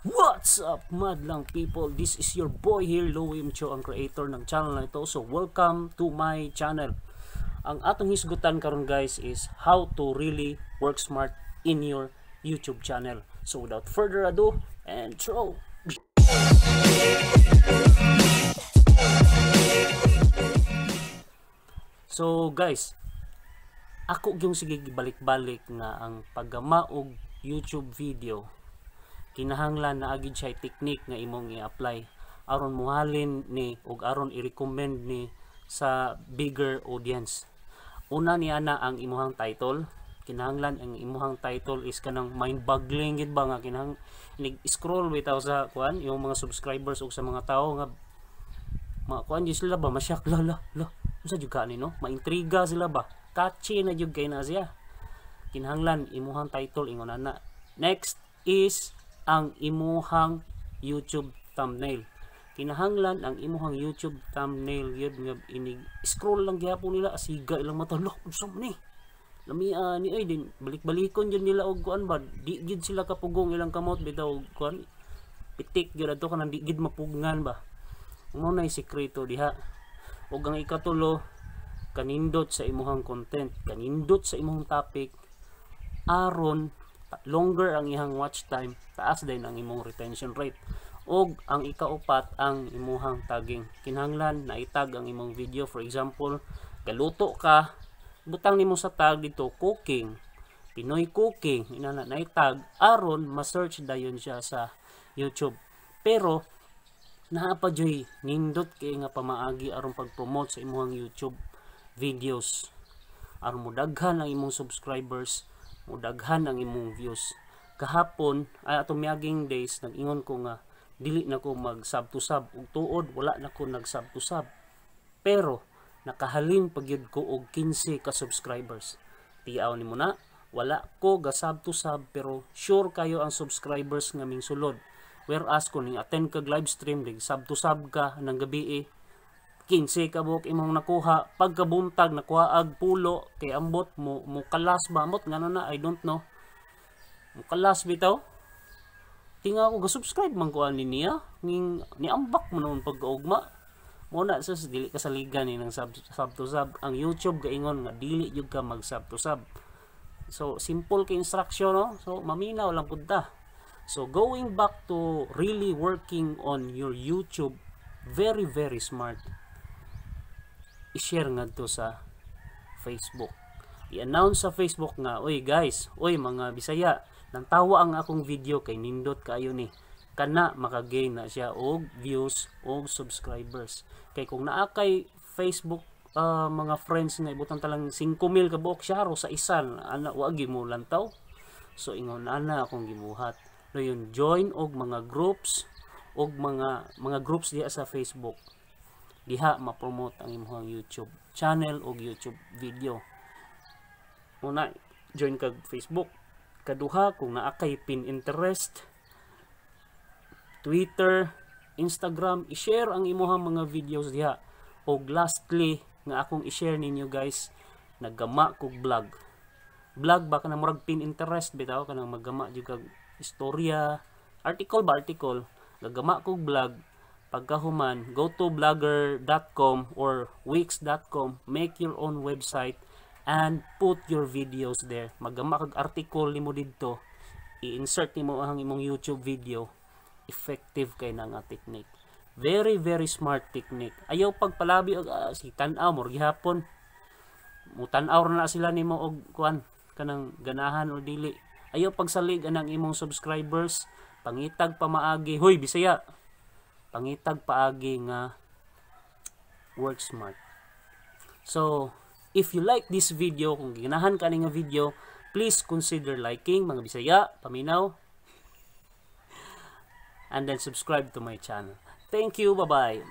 What's up, madlang people? This is your boy here, Louie Mcho, ang creator ng channel na ito. So, welcome to my channel. Ang atong hisgutan karon, guys, is how to really work smart in your YouTube channel. So, without further ado, intro! So, guys, ako yung sige balik-balik nga ang paggama og YouTube video, kinahanglan na agid siya technique nga imong i-apply aron muhalin ni ug aron i-recommend ni sa bigger audience. Una niya na ang imuhang title. Kinahanglan ang imuhang title is kanang mind-boggling gid ba nga kinahang nig-scroll bitaw sa kuan yung mga subscribers ug sa mga tao nga mga kuan jud sila ba, masyak la la la, unsa jud ka ni, no? Maintriga sila ba, catchy na jud kay na siya. Kinahanglan imuhang title ingon ana. Next is ang imuhang YouTube thumbnail. Kinahanglan ang imuhang YouTube thumbnail yun nga inig scroll lang gihapon nila, asiga ilang mata, lo, unsa man ni, lamia ni ay din, balik-balikon jud nila og kuan ba, di jud sila kapugong ilang kamot bitaw og kuan, pitik jud adto kanang di gid mapugngan ba. Mao nay sekreto diha. Ug ang ikatulo, kanindot sa imuhang content, kanindot sa imong topic aron longer ang ihang watch time, taas din ang imong retention rate. Og ang ikaupat, ang imuhang tagging. Kinahanglan na itag ang imong video. For example, galuto ka, butang nimo sa tag dito cooking, Pinoy cooking, inana na itag aron ma-search dayon siya sa YouTube. Pero naa pa joy nindot kay nga pamaagi aron pag-promote sa imong YouTube videos aron modaghan ang imong subscribers, mudaghan ang imong views. Kahapon ay atong miaging days, nag-ingon ko nga dili na ko mag sub to sub, ug tuod wala na ko nag sub to sub, pero nakahalin pa gyud ko og 15 ka subscribers. Tiaw nimo na, wala ko ga sub to sub pero sure kayo ang subscribers nga ming sulod. Whereas kung ning attend kag live stream, dig sub to sub ka ng gabi, 15 ka buok imong nakuha, pagkabuntag nakuha ag pulo kay ambot mo mo kalas ba, ambot ngano na, I don't know, mo kalas bitaw. Tinga ko ga-subscribe man ko ani niya ning niambak mo noon pagkaugma mo na sa dili ka saligan ni ng sub, sub to sub. Ang YouTube gaingon nga dili jud ka mag sub to sub. So simple kay instruction, no? So maminaw lang pud ta. So going back to really working on your YouTube very very smart, i-share ngadto sa Facebook. I-announce sa Facebook nga, "Oy guys, oy mga Bisaya, nantawa ang akong video kay nindot kaayo ni." Kana makagain na siya og views og subscribers. Kay kung naa kay Facebook mga friends nga ibutan talang 5,000 ka buok siya sa isa ana, wa mo lantaw. So ingon ana akong gibuhat. No, yun, join og mga groups og mga groups diha sa Facebook. Diha ma-promote ang imong YouTube channel o YouTube video. Una, join kag Facebook. Kaduha, kung naa kay Pinterest, Twitter, Instagram, i-share ang imuhang mga videos diha. Og lastly, nga akong i-share ninyo, guys, naggama kog blog. Blog ba, kanang murag Pinterest bitaw, kanang maggama jud kag istorya, article ba, article. Gagama kog blog, pagkahuman, go to blogger.com or wix.com, make your own website and put your videos there. Maggama kag article nimo didto, i-insert nimo ang imong YouTube video. Effective kay na nga technique. Very very smart technique. Ayaw pagpalabi og si tan-aw mo gihapon. Mutan-aw na sila nimo og kuan kanang ganahan or dili. Ayaw pagsalig anang imong subscribers, pangitag pamaagi. Hoy Bisaya, pangitag paagi nga work smart. So, if you like this video, kung ginahan ka ni nga video, please consider liking, mga Bisaya, paminaw, and then subscribe to my channel. Thank you, bye-bye.